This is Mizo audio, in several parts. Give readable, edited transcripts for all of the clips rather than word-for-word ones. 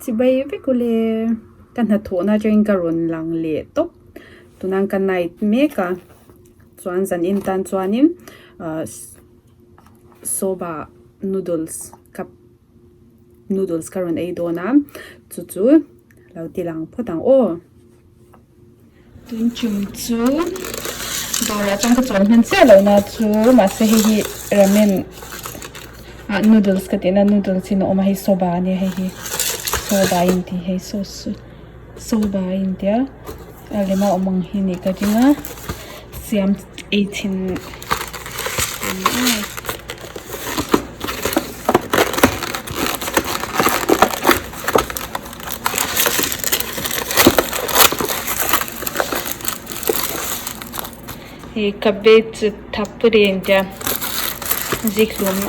Chibai vek ule ka hnathawhna atangin ka rawn lang leh tawp tunah ka night mek a chuan zan in tan chuanin ahh soba noodles ka noodles ka rawn ei dawn a chu chu lo ti lang phawt ang aw. Tun tum chu dawrah chuan ka chawn hman chiah lohna chu mahse hei hi ramen ah noodles ka tihna noodles in a awm a hei soba a nia hei hi soba a intih hei sauce soba a intia a lema awm ang hi nih ka ring a siam ei chhin Hei cabbage thapri a intia zikhlum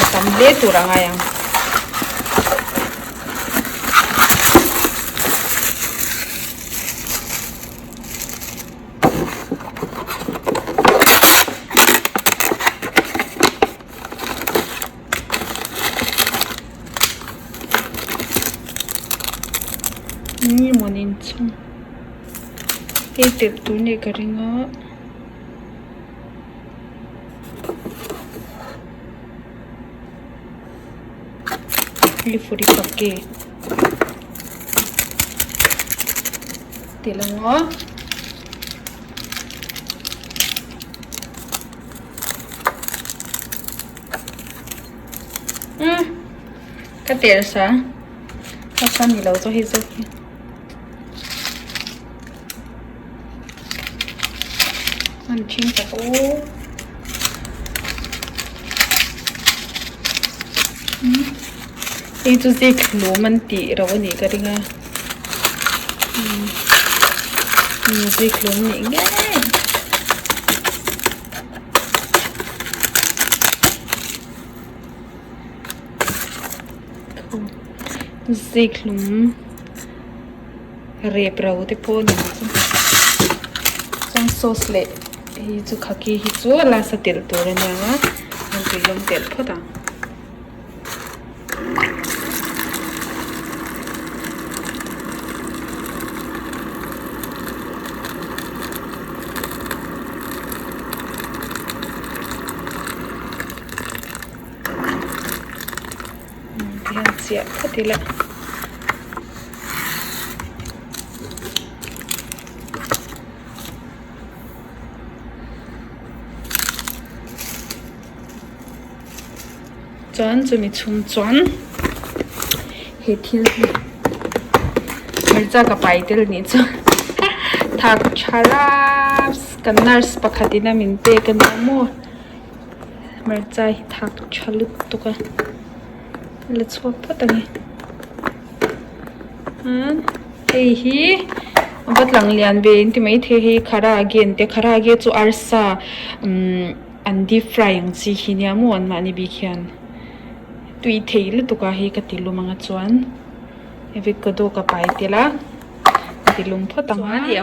a tam hle tur a ngai ang. Ni mawn inchhung hei telh tur nih ka ring a hei furikake telh ang aw. Umm ka tel sa ka sa ni lo chu hei zawk hi an then tak aw umm hei chu zikhlum an tih rauh a nih ka ring a umm zikhlum nih ngei. Zikhlum rep ro te pawh a ni ang chu chuan sauce leh hei chu khaki hi chu a last a telh tur a nia an tui lawm telh phawt ang. Tihian chiah phawt ila. Chuan chumi chhung chuan he thil hi hmeichhia ka pai tel anih chu thak tha raps kan nurse pakhat in a min pek a nia maw hmarcha hi thak tha lutuk a la chhuak phawt ang e hei hi a va tlang lian ve in ti maithei hei kharage an tia kharage chu arsa umm. An deep fry ang chi hi nia maw an mahni bik hian tui thei lutuk a hei ka ti lum anga chuan avocado ka pai tel a ka ti lum phawt ang a hei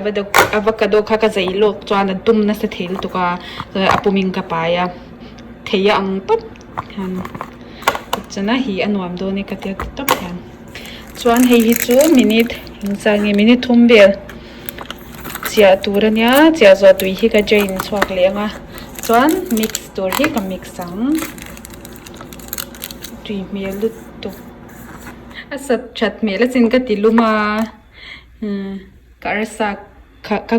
avocado kha ka zei lawk chuan a dum nasa thei lutuk a chuan a pum in ka pai a thei a ang tawp hian chuan a hi a nuam dawn e ka tia ti tawp hian chuan hei hi chu minute engzah nge minute thum vel. Chiah tur a nia chiah zawh tui hi ka drain chhuak leh ang a chuan mix tur hi ka mix ang tui hmel lutuk a sat that hmel a chin ka ti lum a ka arsa kha ka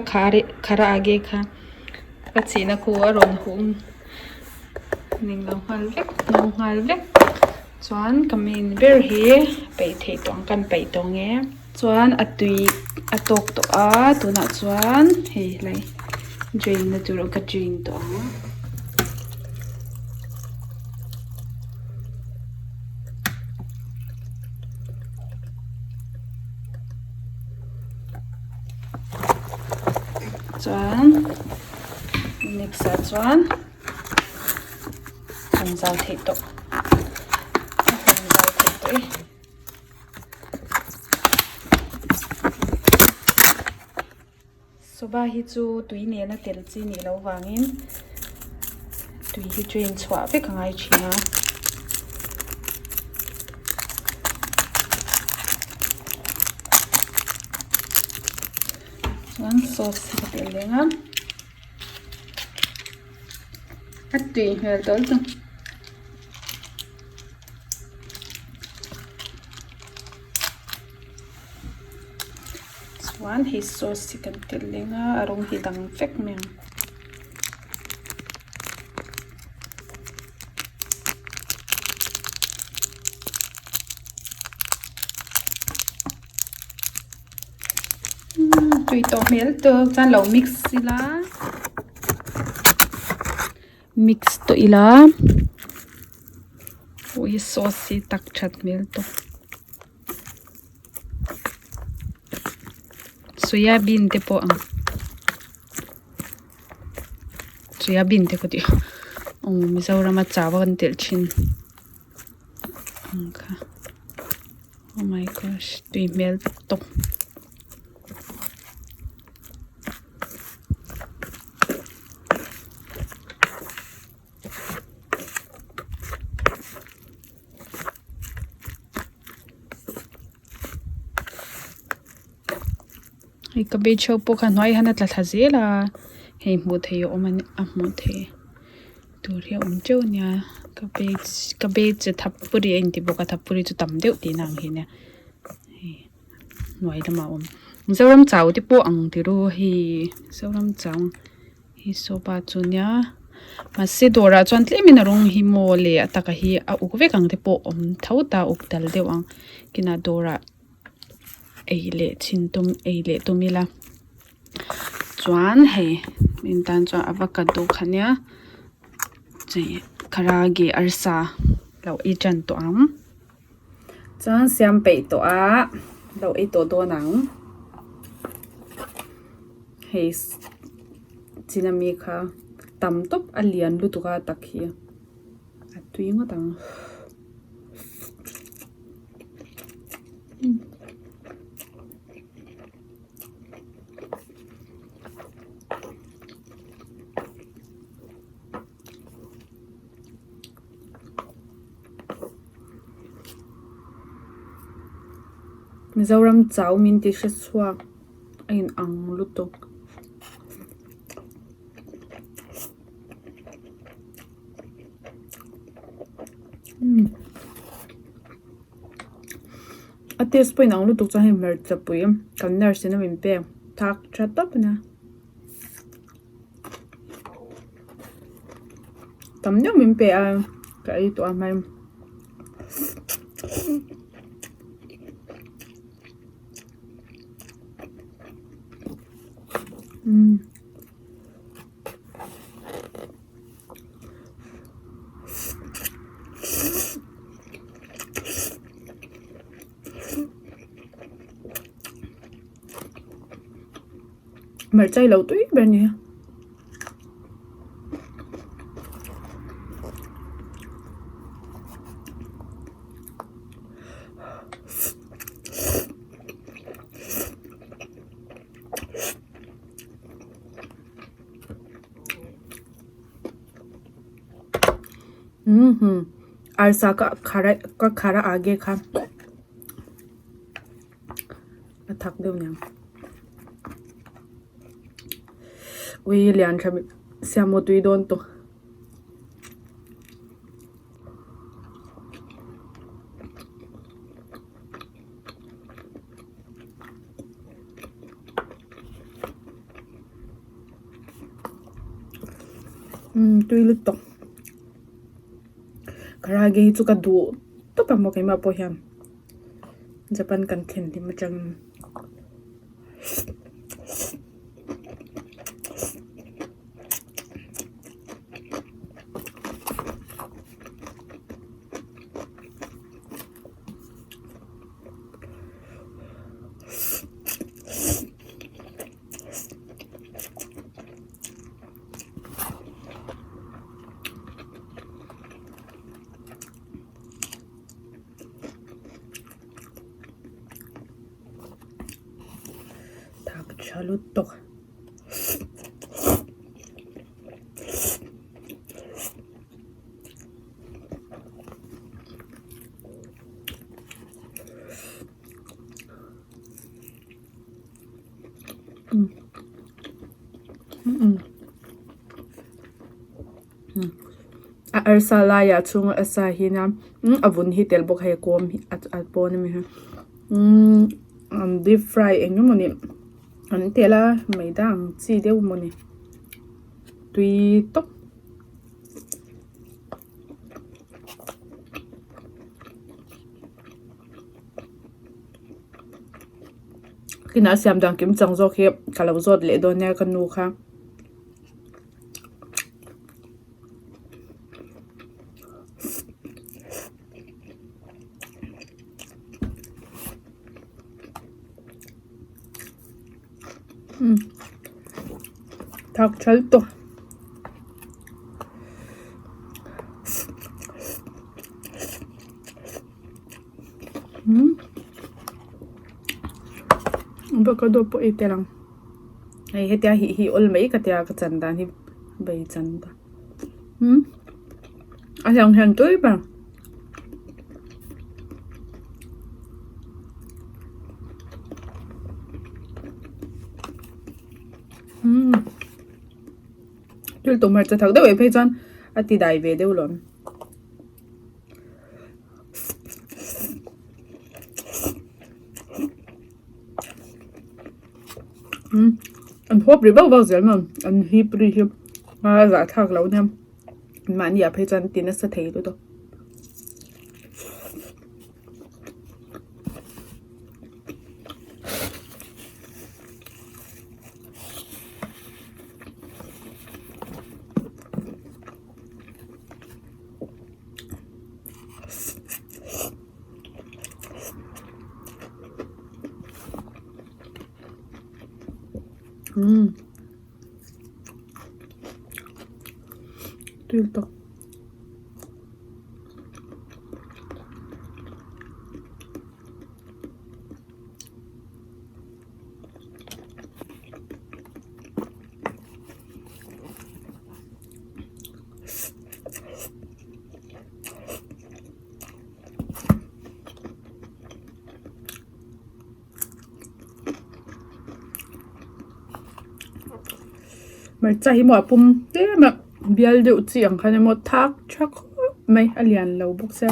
khara age kha ka chihna khu a rawn hum ning lo nghal vek hnawng nghal vek chuan ka main ber hi peih theih tawh ang kan peih tawh ang e. Chuan a tui a tawk tawh a tunah chuan hei helai drain na tur ka drain tawh ang. Chuan next ah chuan hawn zau theih tawh a hawn zau theih tawh e. Soba hi chu tui nena tel chi nih loh vangin tui hi drain chhuah vek a ngai thin a. Chuan sauce hi ka telh leh ang a a tui hmel tawlh chu. Chuan hei sauce hi kan telh leh ang a a rawng hi dang vek mai ang. Tui tawh hmel tawk chuan lo mix ila mix tawh ila ui sauce hi tak that hmel tawp soya bean te pawh ang soya bean te ka tih aw Mizoram a chau a kan telh thin ang kha. Oh my gosh tui hmel tawp. Hei cabbage ho pawh kha hnuai hian a tla thla zel a hei hmuh theih a awm a a hmuh theih tur hi a awm teuh a nia cabbage cabbage thapuri a inti bawk a thapuri chu tam deuh tihna ang hi nia hei hnuai lamah a awm Mizoram chau te pawh ang ti ru hei Mizoram chau hi sopa chu nia mahse dawrah chuan tlemin a rawng hi maw le a taka hi a uk vek ang te pawh awm tho ta a uk dal deuh ang kinah dawrah ei leh chhin tum ei leh tum ila chuan hei in tan chuan avocado kha nia chei karage arsa lo ei tan tawh ang chuan siam peih tawh a lo ei tawh dawn ang hei chin ami kha tam tawp a lian lutuk a tak hi a tui ngawt ang. Mizoram chau min ti hre chhuak a in ang lutuk. A taste pawh inang lutuk chuan hei hmarcha pui kan nurse in a min pek thak tha tawp a nia tam deuh min pe a ka ei tawh a hmai. Hmarcha hi lo tui ber a ni. Arsa ka khara ka khara age kha a thak deuh niang ui lian tha siam maw tui dawn tawh. Umm tui lutuk karage hi chu ka duh tawp a maw keimah pawh hian Japan kan thlen hlim atangin. Thak tha lutuk. Arsa laiah chhunga a sa hi nia a vun hi tel bawk hei a kawm hi a pawn ami hi umm an deep fry eng emawni an tel a maida ang chi deuh mawni tui tawp. Kinah siam dan kim chang zawk hi ka lo zawt leh dawn nia ka nu kha. Thak thal tawh. Avocado pawh ei tel ang hei hetia hih hi awl mai ka tia ka chan dan hi bai chan ta a hiang hian tui ber. Thil tum hmarcha thak deuh eh phei chuan a ti dai ve deuh lawm. An hawp ri vauh vauh zel maw an hip ri hi a zahthlak loh nia mahni ah phei chuan ti nasa thei lutuk. Umm tui tak. Hmarcha hi maw a pum tlem a bial deuh chi ang khan emaw thak tha khawp mai a lian lo bawk sia.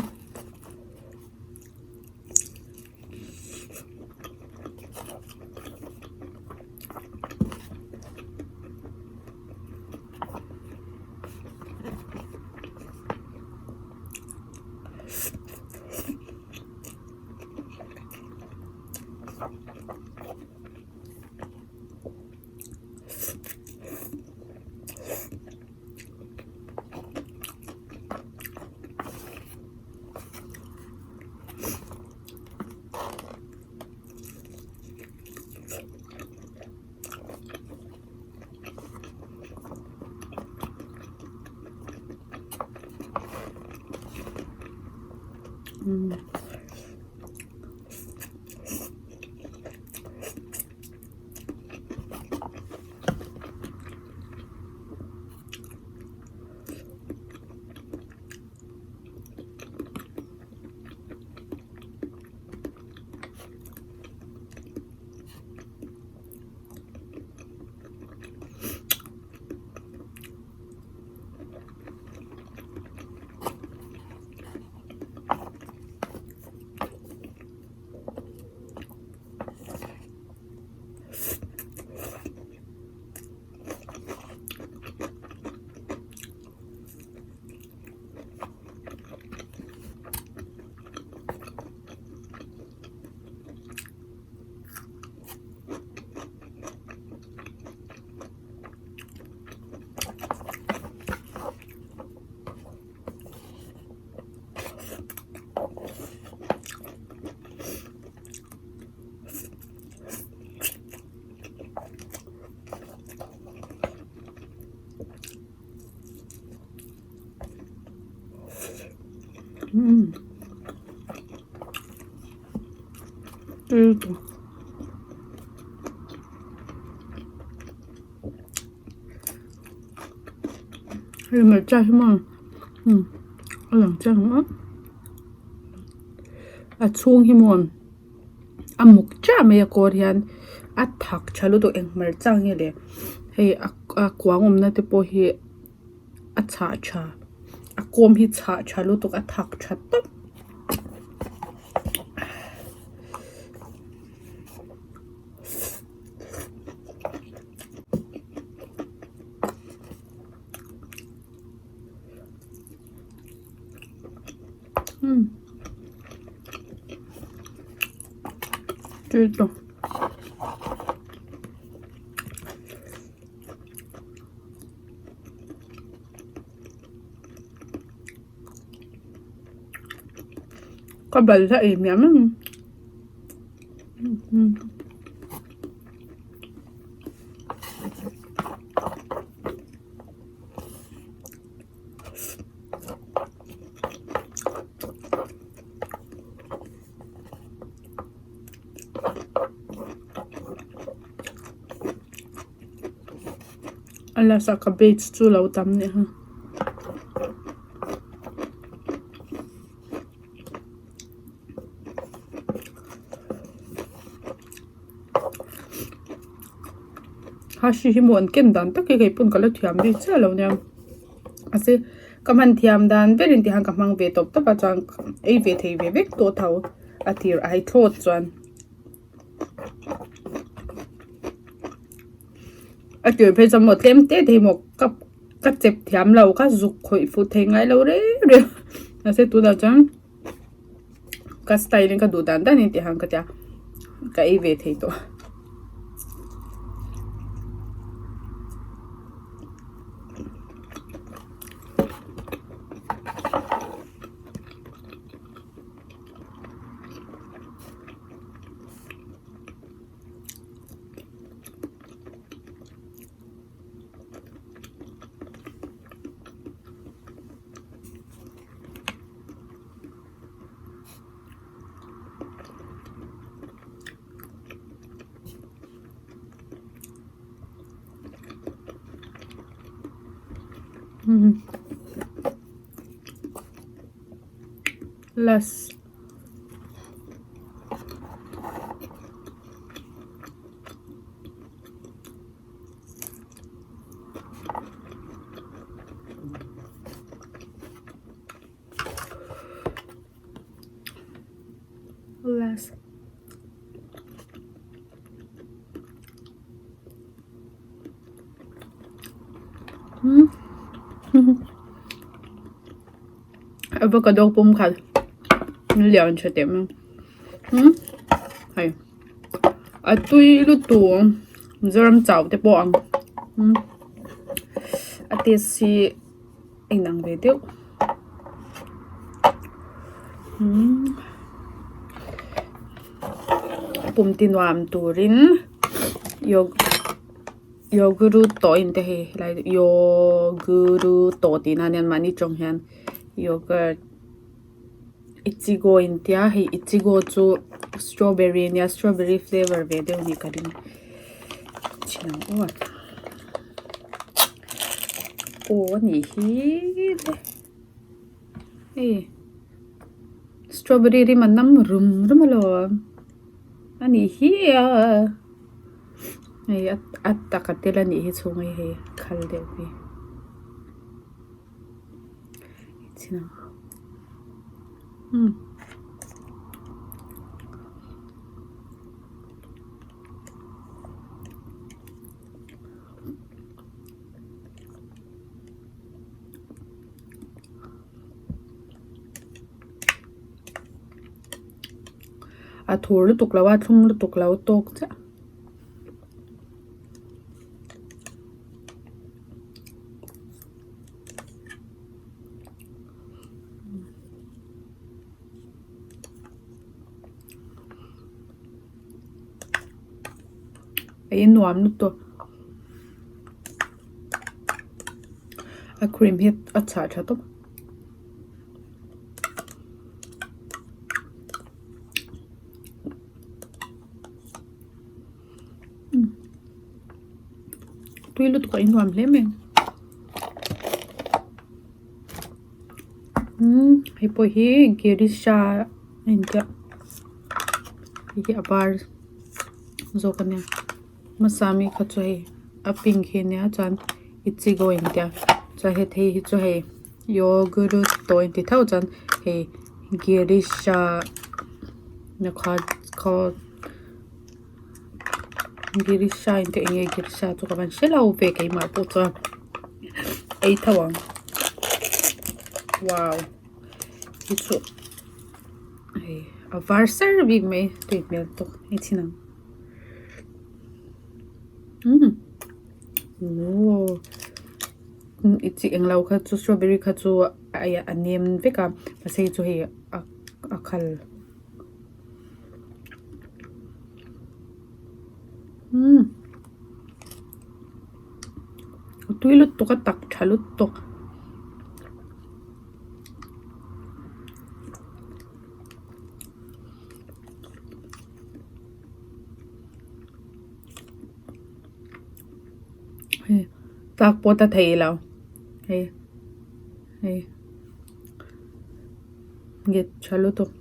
Umm tui tawh hei hmarcha hi maw umm a lang chiang ang a a chhung hi maw a muk chiah mai a kawr hian a thak tha lutuk eng hmarcha nge le hei a kuang awmna te pawh hi a chhah tha. A kawm hi chhah tha lutuk a thak tha tawp. Ka balhla ei miah mai a last ah cabbage chu lo tam nih kha. Hashi hi maw an ken dan tak hi kei pawn ka la thiam bik chiah lo nia mahse ka hman thiam dan berin ti hian ka hmang ve tawp tawp a chuan ei ve thei ve vek tawh tho a tir ai thlawt chuan a tir phei chuan maw tlem te te hi maw ka ka chep thiam lo ka zuk khawih fuh thei ngai lo reng reng mahse tunah chuan. Ka style in ka duh dan dan in tih ang ka tia ka ei ve thei tawh. Last. Last. Hmm. Avocado pum khat lian tha teh mai hmm hei a tui lutuk Mizoram chau te pawh ang hmm a taste hi a inang ve deuh hmm pum ti nuam turin yogurt tawh in te hei helai yogurt tawh tih na ania mahni tawng hian yogurt ichigo in tia hei ichigo chu strawberry ania strawberry flavour ve deuh anih ka ring chhin ang aw aw anih hi le hei strawberry rim a nam rum rum alawm anih hi a hei a taka tel anih hi chhung hi hei khal deuh hi. A thur lutuk lo a thlum lutuk lo tawk chiah. Ei nuam lutuk a cream hi a chhah tha tawp. Tui lutuk a innuam hle mai umm hei pawh hi gerisha a intiah hei hi a var zawk a nia hmasa mi kha chu hei a pink hi a nia chuan ichigo a intia chuan heti hi chu hei. Yogurt tawh inti tho chuan hei Girisha na kha khaw Girisha inti eng nge Girisha chu ka van hre lo ve keimah pawh chuan ei tho ang wow hi chu hei a var ser bik mai tui hmel tawk hei chhin ang umm aww. I chi englo kha chu strawberry kha chu a nem vek a mahse hei chu hei a a khal umm a tui lutuk a tak tha lutuk. Hei tlak pawh ta thei lo hei hei gate tha lutuk.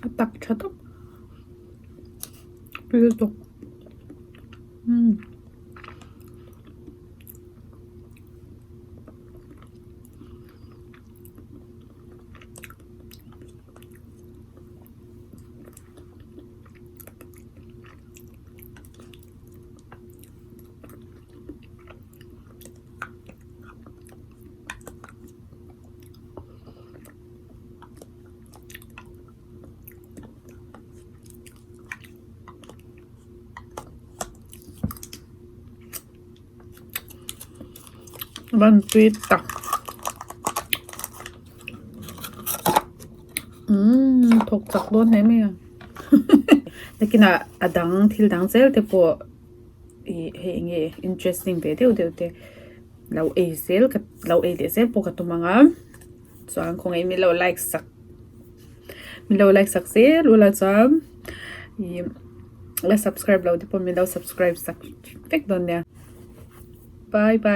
A tak tha tawp lutuk. Umm. Van tui tak umm thawk chak dawn hle mai a nakinah a dang thil dang zel te pawh ih hei eng nge interesting ve deuh deuh te lo ei zel ka lo ei leh zel pawh ka tum ang a chuan khawngaih min lo like sak min lo like sak zel ula chuan ih la subscribe lo te pawh min lo subscribe sak vek dawn nia bye bye.